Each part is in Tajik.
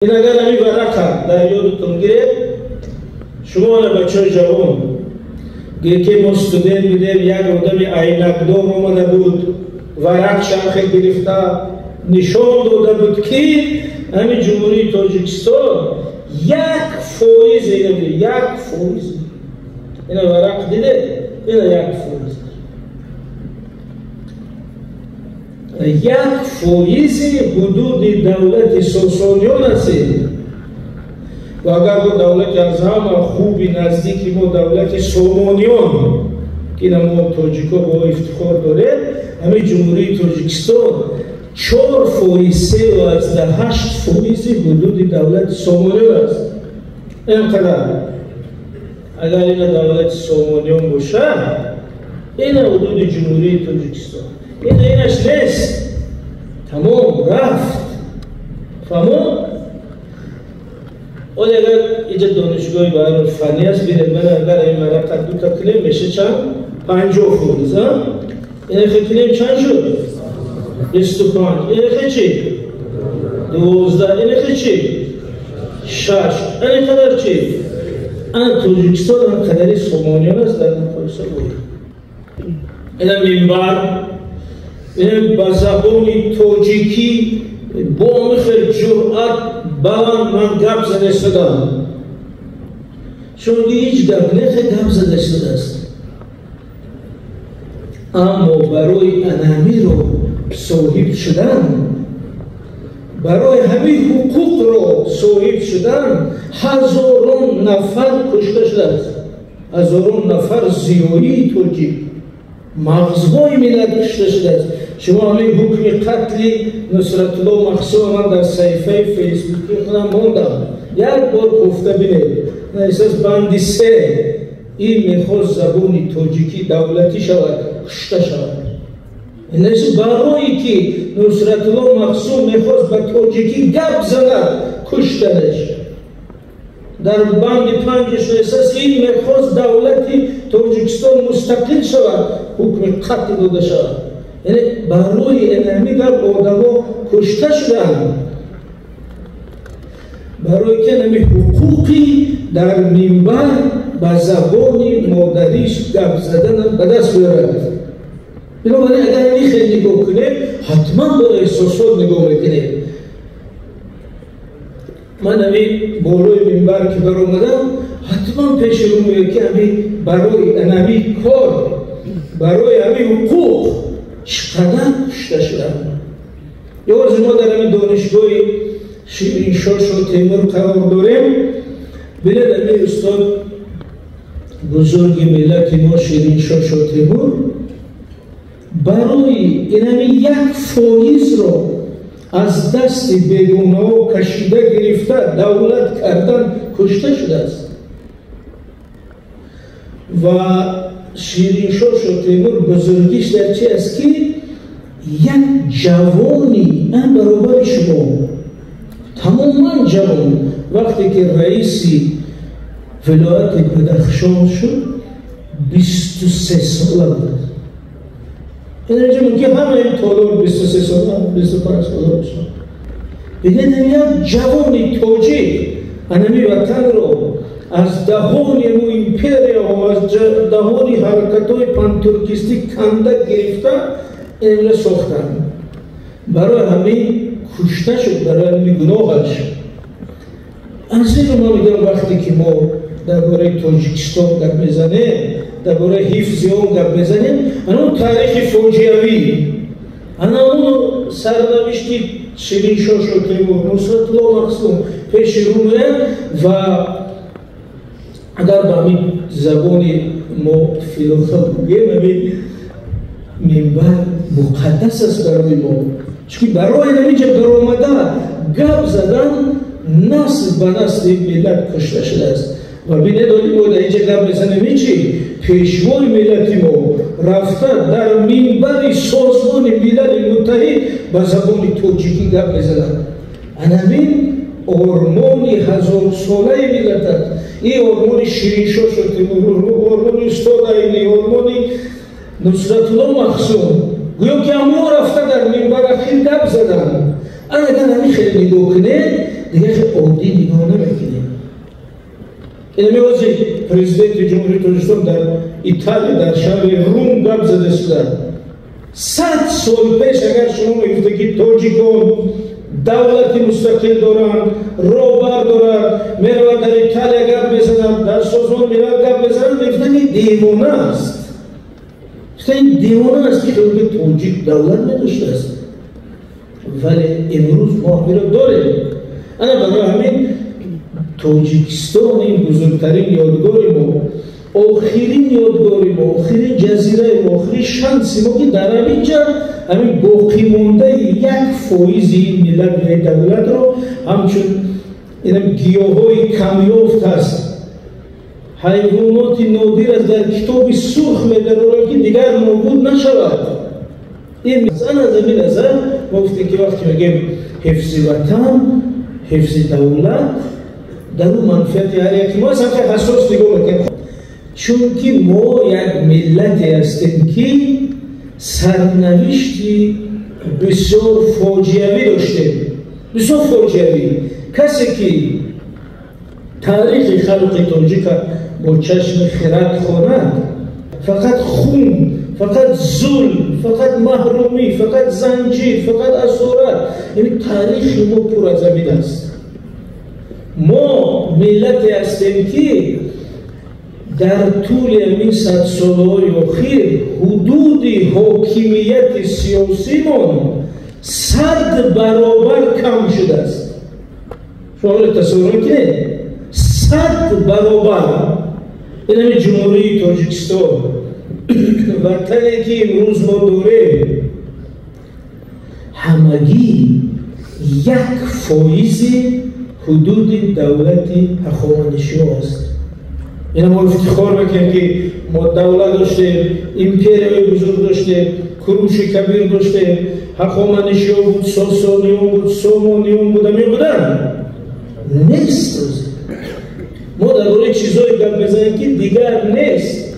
Ин агар ҳамин варақа дар ёдатон гиред, шумо ана бачаҳои ҷавон, ки мо студент будем, як одами айнакдор омада буд, варақ шанхе гирифта нишон дода буд, ки ҳамин Ҷумҳурии Тоҷикистон 1%, 1%, ина варақ дидед, ина 1%, 1% ҳудуди давлати Сосониён ҳастед. Ва агар мо давлати аз ҳама хуби наздики мо давлати Сомониён, ки ина мо тоҷико бо ифтихор дорем, ҳамин Ҷумҳурии Тоҷикистон 4%, 3.8% ҳудуди давлати Сомониён аст. Ин қадар. Агар ина давлати Сомониён бошад, ина ҳудуди Ҷумҳурии Тоҷикистон. Ина инаш нест. Тамом рафт. Фаҳмон? Оли агар иҷа донишгоҳи баҳрул фанни аст, бинед, ман агар ин варақа дута кунем, меша чанд? 50%, а? Ина хе кунем чанд шуд? 25. Ина хе чи? 12. Ина хе чи? 6. Ина қадар чи? Ана Тоҷикистон ҳам қадари Сомониён аст дар муқоиса бо. Ина минбар, ина ба забони тоҷикӣ бо михел ҷуръат баланд ман гап зада истодам. Чунки ҳеҷ гап нехе гап зада истодааст. Аммо барои анамиро соҳиб шудан, барои ҳамин ҳуқуқро соҳиб шудан ҳазорон нафар кушта шудааст. Ҳазорон нафар зиёии тоҷик, мағзҳои миллат кушта шудааст. Шумо ҳамин ҳукми қатли Нусратулло Махсум ман дар саҳифаи Фейсбуки худам мондам. Як бор гуфта бинед. Эҳсос банди 3 ин мехост забони тоҷикӣ давлатӣ шавад, кушта шавад. Инаш барое ки Нусратулло Махсум мехост ба тоҷикӣ гап занад, куштанаш. Дар банди 5 эҳсос ин мехост давлати Тоҷикистон мустақил шавад, ҳукми қатл дода шавад. Яъне барои инами гап одамо кушта шуданд. Барои ки инами ҳуқуқи дар минбар ба забони модариш гап заданам ба даст биёрад. Бинобар ин агар ин хел нигоҳ кунем, ҳатман бо эҳсосот нигоҳ мекунем. Ман ҳамин болои минбар ки баромадам, ҳатман пеши рӯ меояд, ки ҳамин барои инами кор, барои ҳамин ҳуқуқ чӣ қадар кушта шудам. Ёз мо дар ҳамин донишгоҳи Шириншоҳ Шотемур қарор дорем. Бинед, ҳамин устод бузурги миллати мо Шириншоҳ Шотемур барои инами 1%-ро аз дасти бегунаҳо кашида гирифта давлат кардан кушта шудааст. Ва Шириншоҳ Шотемур бузургиш дар чи аст, ки як ҷавони ман баробари шумо, тамоман ҷавон, вақте ки раиси вилояти Бадахшон шуд, 23 сола буд. Инҷа мумкин ҳама ин толор 23 сола, 25 сола бошад. Бинед, як ҷавони тоҷик анами ватанро аз даҳони ӯ империяҳо, аз даҳони ҳаракатҳои пантуркистӣ канда гирифта инро сохтанд. Барои ҳамин кушта шуд, барои ҳамин гуноҳаш. Аз ин мо мегӯям, вақте ки мо дар бораи Тоҷикистон гап мезанем, дар бораи ҳифзи он гап мезанем, ана он таърихи фоҷиавӣ, ана он сарнавишти Шириншоҳ Шотемур, Нусратулло Махсум пеши рӯ меояд. Ва агар ба ҳамин забони мо философ бигӯем, ҳамин минбар муқаддас аст барои мо. Чунки барои ҳаминҷа баромада гап задан насл ба насли миллат кушта шудааст. Ва бинед, оли мо дар инҷа гап мезанем, ҳечи пешвои миллати мо рафта дар минбари Созмони Милали Муттаҳид ба забони тоҷикӣ гап мезанад. Анамин ормони ҳазорсолаи миллат аст. Ин ормони Шириншоҳ Шотемур, ормони устод Айнӣ, ормони Нусратулло Махсум. Гӯё ки ҳамон рафта дар минбар ахир гап заданд. Ана агар ҳамин хеле нигоҳ кунед, дигар хеле оддӣ нигоҳ намекунем. Инами ҳозир президенти Ҷумҳурии Тоҷикистон дар Италия, дар шаҳри Рум гап зада шуда. 100 сол пеш агар шумо мегуфте, ки тоҷикон давлати мустақил доранд, роҳбар доранд, меравад дар Италия гап мезананд, дар Созмони Милал гап мезананд, мегуфтанд, ин девона аст. Гуфтанд, ин девона аст, ки тоҷик давлат медоштааст. Вале имрӯз мо ҳаминро дорем. Ана барои ҳамин Тоҷикистон ин бузургтарин ёдгори мо, охирин ёдгори мо, охирин ҷазираи мо, охирин шанси мо, ки дар ҳамин ҷа ҳамин боқимондаи 1% ин миллат ва давлатро ҳамчун инам гиёҳҳои камёфт аст, ҳайвоноти нодир аст, дар китоби сурх медарорад, ки дигар нобуд нашавад. Ин ана аз ҳамин назар мо гуфтем, ки вақте мегӯем ҳифзи ватан, ҳифзи давлат, дар ӯ манфиати ҳар яки мо аст, ҳамчун ҳассос нигоҳ мекунем. Чунки мо як миллате ҳастем, ки сарнавишти бисёр фоҷиавӣ доштем, бисёр фоҷиавӣ. Касе ки таърихи халқи тоҷика бо чашми хирад хонад, фақат хун, фақат зулм, фақат маҳрумӣ, фақат занҷир, фақат асорат, яъне таърихи мо пур аз ҳамин аст. Мо миллате ҳастем, ки дар тӯли ҳамин садсолаҳои охир ҳудуди ҳокимияти сиёсимон 100 баробар кам шудааст. Шумо ҳоло тасаввур мекунед? 100 баробар. Ин ҳамин Ҷумҳурии Тоҷикистон, ватане ки имрӯз мо дорем, ҳамагӣ 1% ҳудуди давлати ҳахоманишиё аст. Ина мо ифтихор мекунем, ки мо давлат доштем, империяи бузург доштем, Куруши Кабир доштем, ҳахоманишиё буд, Сосониён буд, Сомониён буд, ҳамин буданд. Нест. Мо дар бораи чизҳое гап мезанем, ки дигар нест.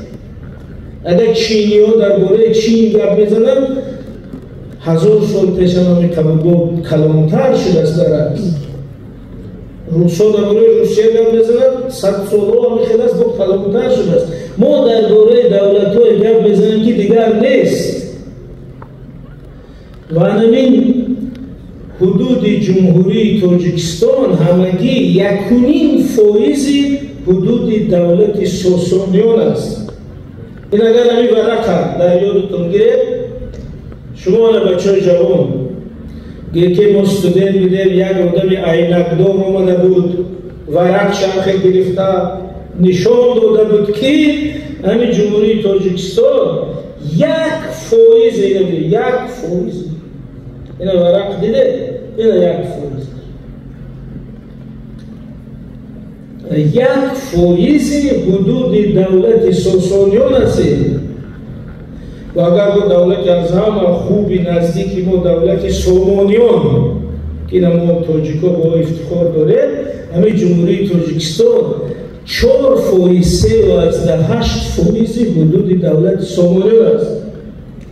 Агар чиниҳо дар бораи Чин гап мезананд, 1000 сол пеш ҳам ҳамин қабилбо калонтар шудааст дар акс. Русҳо дар бораи Русия гап мезананд, 100 солҳо ҳамин хел аст, бо калонтар шудааст. Мо дар бораи давлатҳое гап мезанем, ки дигар нест. Ва ҳамин ҳудуди Ҷумҳурии Тоҷикистон ҳамагӣ 1.5% ҳудуди давлати Сосониён аст. Ин агар ҳамин варақа дар ёдатон гиред, шумо ана бачаҳои ҷавон, ки мо студент будем, як одами айнакдор омада буд, варақ чархе гирифта нишон дода буд, ки ҳамин Ҷумҳурии Тоҷикистон 1%, 1%, ина варақ диде, ина 1%, 1% ҳудуди давлати Сосониён аст. Ва агар бо давлати аз ҳама хуби наздики мо давлати Сомониён, ки ина мо тоҷико бо ифтихор дорем, ҳамин Ҷумҳурии Тоҷикистон 4%, 3.8% ҳудуди давлати Сомониён аст.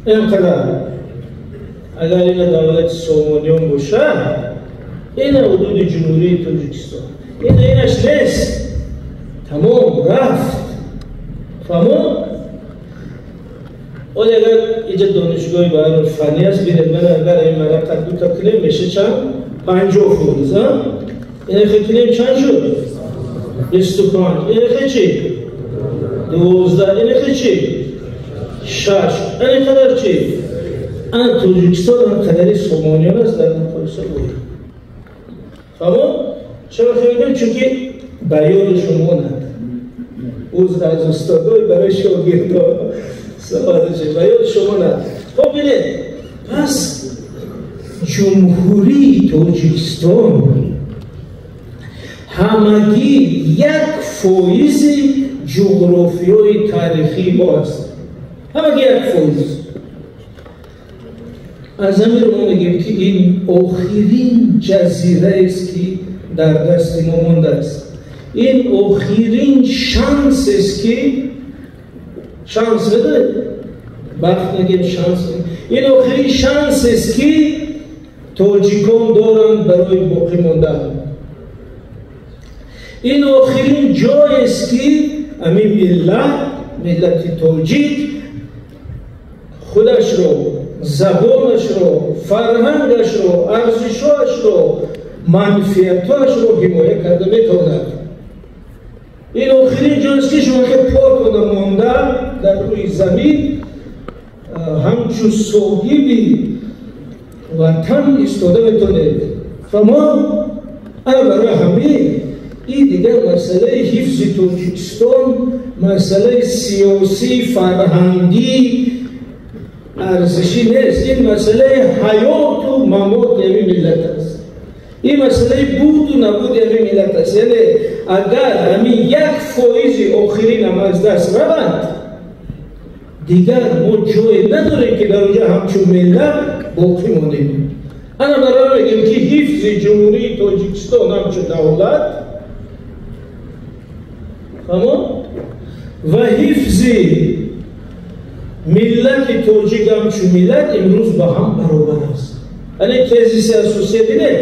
Ин қадар. Агар ина давлати Сомониён бошад, ина ҳудуди Ҷумҳурии Тоҷикистон. Ина инаш нест. Тамом рафт. Фаҳмон? Оли агар иҷа донишгоҳи баҳрул фанӣ аст, бинед, ман агар ин варақа дута кунем, меша чанд? 50%, а? Ина хе кунем чанд шуд? 25. Ина хе чӣ? 12. Ина хе чӣ? 6. Ина қадар чӣ? Ана Тоҷикистон ҳам қадари Сомониён аст дар муқоиса бо ин. Фаҳмон? Чаро хе мегӯям? Чунки ба ёди шумо над. Узр аз устодой барои шогирдон. Ба ёди шумо над. Хоб бинед, пас Ҷумҳурии Тоҷикистон ҳамагӣ 1% ҷуғрофиёи таърихии мо аст. Ҳамагӣ 1%. Аз ҳамин мо мегӯем, ки ин охирин ҷазираест, ки дар дасти мо мондааст. Ин охирин шансест, ки шанс медонед? Бахт мегӯем, шанс. Ин охирин шансест, ки тоҷикон доранд барои боқӣ мондан. Ин охирин ҷоест, ки ҳамин миллат, миллати тоҷик, худашро, забонашро, фарҳангашро, арзишҳоашро, манфиатҳоашро ҳимоя карда метавонад. Ин охирин ҷоест, ки шумо ки потона монда дар рӯи замин ҳамчун соҳиби ватан истода метавонед. Ва мо ана барои ҳамин ин дигар масъалаи ҳифзи Тоҷикистон масъалаи сиёсӣ, фарҳангӣ, арзишӣ нест. Ин масъалаи ҳаёту мамоти ҳамин миллат аст. Ин масъалаи буду набуди ҳамин миллат аст. Яъне агар ҳамин 1 фоизи охиринам аз даст равад, дигар мо ҷое надорем, ки дар онҷа ҳамчун миллат боқӣ монем. Ана барои мегӯем, ки ҳифзи Ҷумҳурии Тоҷикистон ҳамчун давлат фаҳмо ва ҳифзи миллати тоҷик ҳамчун миллат имрӯз ба ҳам баробар аст. Ане тезиси асосия дидем.